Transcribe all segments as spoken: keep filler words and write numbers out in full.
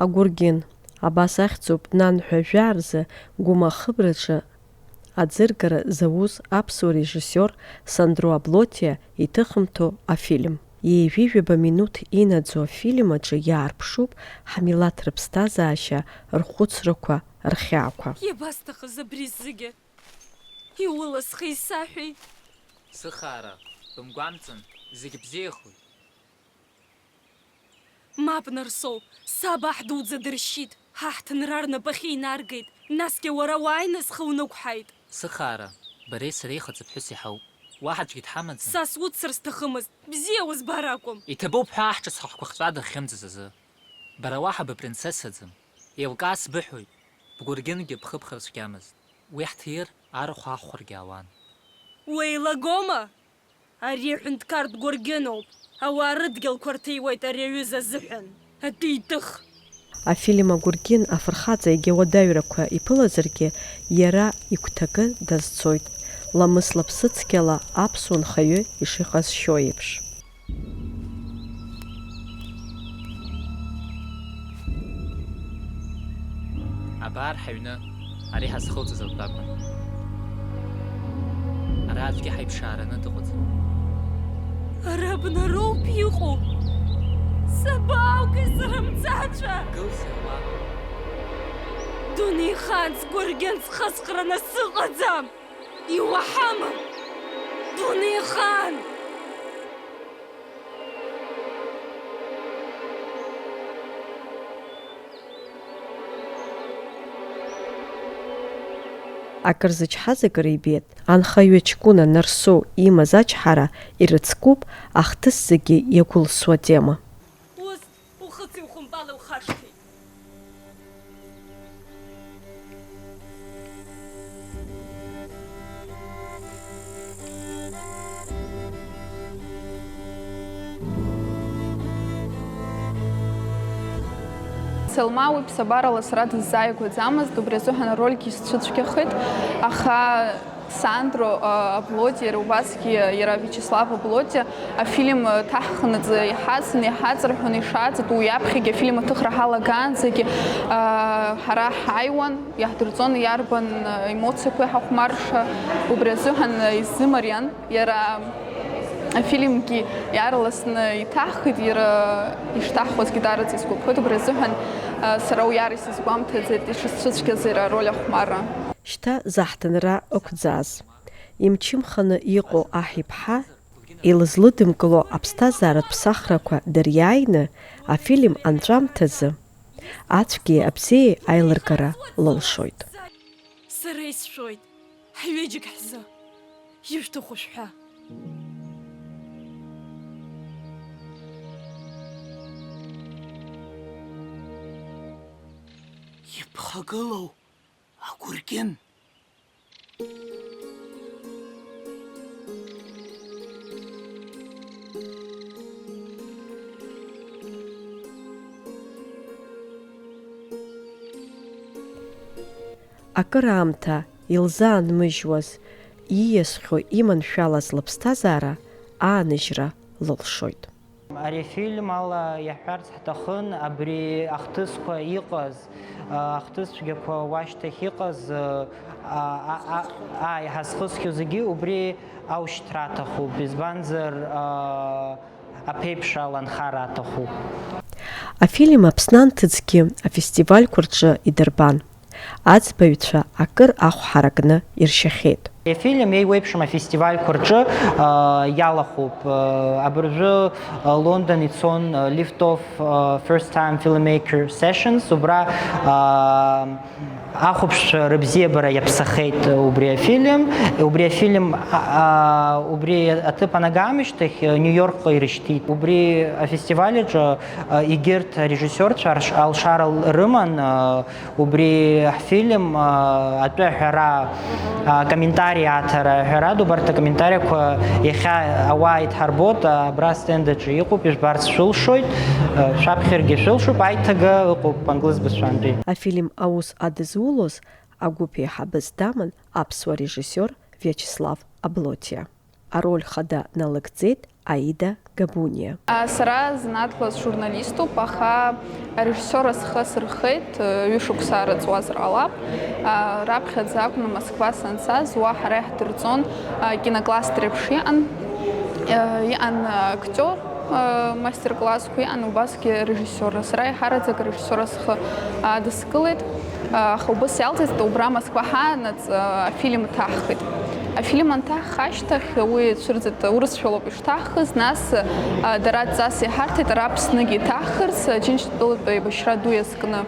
Агәыргьын, абас ахьӡуп нанҳәа жәаа рзы Гәымахыбраҿы аӡыргара зауз аԥсуа режиссиор Сандро Аблотиа иҭыхымҭоу афильм. Ҩажәи жәаба минуҭ инаӡоу афильм аҿы иаарԥшуп ҳмилаҭ рыԥсҭазаашьа, рхәыцрақәа, рхьаақәа. Иабасҭахыз абри зегьы? Иуласхеи исаҳәеи? Сыхаара, бымгәамҵын, зегь бзиахоит. Мап, Нарсоу, саб аҳ дуӡӡа дыршьит, ҳа ҳҭынра рнапахьы инаргеит, насгьы уара уааины схы унықәҳаит. Сыхаара, бареи сареи ихаҵа ԥҳәыс иҳауп. Уаҳа аӡәгьы дҳамаӡам. Са суццар сҭахымызт, бзиа узбар акәым. Иҭабуп ҳәа аҳ ҿыц ҳахәқәа хҵәа дахьымӡаз азы. Бара уаҳа быпринцессаӡам. Еилкаа сбыҳәоит, бгәыргьынгьы бхыԥхар цәгьамызт. Уи ҳҭир арахә аахәаргьы ауан. Уеилагома? Ари аҳәынҭқартә гәыргьыноуп. Ауаа рыдгьылқәа рҭиуеит ари аҩыза азыҳәан. Атәитых! Афильм агәыргьын афырхаҵа егьа уадаҩрақәа иԥылазаргьы, иара игәҭакы дазцоит, ламыс-лыԥсыцқьала аԥсуа нхаҩы ишыҟазшьоу еиԥш. Абар ҳаҩны, ари ҳазхылҵыз атәы акәын. Ара аӡәгьы ҳаиԥшаараны дыҟаӡам. Ара бнароуп иҟоу! Сабааугеи сара мцаҵәа! Гыл сыхәа! Дунеихаан сгәыргьын схысхраны сыҟаӡам! Иуаҳама? Дунеихаан! Акыр зычҳаз акыр ибеит, анхаҩы ҷкәына Нарсоу имаз ачҳара ирыцкуп ахҭыс зегьы иагәылсуа атема. Ус, ухыци ухымпали ухашҭи. Селма уи ԥсабарала сара дысзааигәаӡамызт, убри азыҳәан арольгьы сцәыцәгьахеит, аха Сандро, а, Аблотиа, иара убасгьы иара Виачеслав Аблотиа афильм, а, ҭаҳхнаҵы иҳацын, иҳаҵырҳәон, ишаҵатәу, уи аԥхьагьы афильм аҭыхра ҳалагаанӡагьы, а, ҳара ҳааиуан, иаҳдырҵон иарбан, а, емоциақәеи ҳахәмарша, убри азыҳәан, а, изымариан иара афильмгьы иаарласны иҭаҳхит, иара ишҭаҳхуазгьы даараӡа исгәаԥхоит, убри азыҳәан, а, сара уи иара исызгәамҭаӡеит, ишысцәыцәгьаз иара ароль ахәмарра. Шьҭа заҳҭынра ықәӡааз, имчымханы иҟоу аҳ иԥҳа илызлыдымкыло аԥсҭазааратә ԥсахрақәа дыриааины, афильм анҵәамҭазы, ацәгьеи абзиеи аилыргара лылшоит. Сара исшәоит, ҳҩыџьегь ҳзы, ишәҭаху шәҳәа. Ибхагылоу агәыргьын. Акыраамҭа илзаанмыжьуаз, ииасхьоу иманшәалаз лыԥсҭазаара ааныжьра лылшоит. Ари афильм ала иаҳҳәарц ҳҭахын, абри ахҭысқәа иҟаз, а, ахҭысцәгьақәа уашьҭахь иҟаз, а, а, а, ааи, ҳазхысхьоу зегьы убри аушьҭра аҭахуп, избанзар, а, аԥеиԥш ала анхара аҭахуп. Афильм Аԥсны анҭыҵгьы афестивальқәа рҿы идырбан. Аӡбаҩцәа акыр ахә ҳаракны иршьахьеит. Афильм еиуеиԥшым афестивальқәа рҿы, а, иалахәуп. А, абыржәы, а, Лондон ицон, а, Lift Off, а, First Time Filmmaker Sessions, убра, а, ахәаԥшцәа рыбзиабара иаԥсахеит убри афильм. Убри афильм, а, а, убри аҭыԥ анагамышьҭахь, а, Нью-Йоркҟа ирышьҭит. Убри афестиваль аҿы, а, егьырҭ арежиссиорцәа арш-, алшара рыман, а, Убри ҳфильм, а, атәы аҳәара, а, комментари аҭара, ҳәарада, убарҭ акомментариақәа иахьа ауаа идҳарбоит, а, абра астенд аҿы иҟоуп, ижәбарц шәылшоит, а, шәаԥхьаргьы шәылшоуп, аиҭага ыҟоуп англыз бызшәантәи. Афильм аус адызулоз агәыԥ еиҳабыс даман аԥсуа режиссиор Виачеслав Аблотиа. Ароль хада налыгӡеит Аида Габуниа. Сара занааҭла сжурналиступ, аха арежиссиора схы асырхеит, ҩышықәса рыҵуазар ҟалап. Раԥхьаӡа акәны Москва санцаз, уа ҳара иаҳдырҵон, кинокласс реиԥш иҟан, иҟан актиор мастер-классқәа, иҟан убасгьы режиссиорра. Сара еиҳараӡак арежиссиора схы адыскылеит, аха убыс иалҵит, убра Москва ҳаанаҵ афильм ҭаҳхит. Афильм анҭаҳха ашьҭахь уи цәырҵит, урысшәалоуп ишҭаҳхыз, нас дара адҵас иҳарҭеит ара Аԥсныгьы иҭаҳхырц, Џьынџьтәылатәи еибашьра ду иазкны.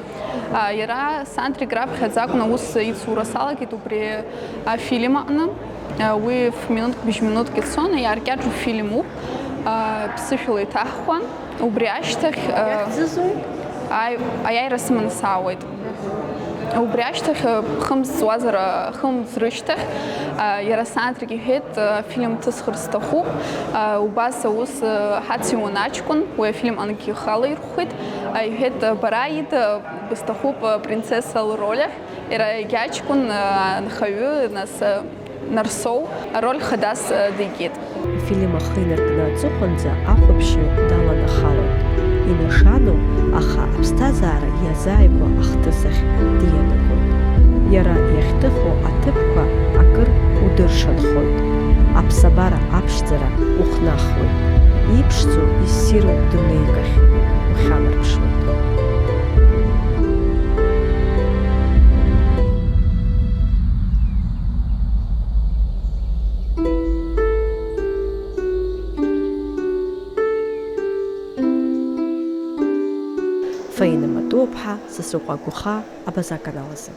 Иара Сандрик раԥхьаӡа акәны аус ицура салагеит убри афильм аҟны. Уи ф-минуҭк, быжь-минуҭк ицон, иааркьаҿу фильмуп, ԥсышәала иҭаҳхуан. Убри ашьҭахь, Иахьӡызу? Аи-, аиааира сыманы саауеит. Убри ашьҭахь, хымз ҵуазар, хымз рышьҭахь, иара Сандрик иҳәеит, афильм ҭысхыр сҭахуп, убас аус ҳацыҩуан аҷкәын, уи афильм ангьы ихала ирхәхеит, иҳәеит, бара ида бысҭахуп принцесса лроль ахь, иара егьаҷкәын анхаҩы, нас, Нарсоу ароль хадас дикит. Афильм ахы инаркны аҵыхәанӡа ахәаԥшҩы даланахалоит. Инашану, аха аԥсҭазаара иазааигәа ахҭыс ахь дианагоит. Иара иахьҭыху аҭыԥқәа акыр удыршанхоит. Аԥсабара аԥшӡара ухнахуеит. Иԥшӡоу иссиру дунеик ахь ухьанарԥшуеит. Фаина Матуаԥҳа, Сасрыҟәа Гәыхаа, Абаза аканал азы.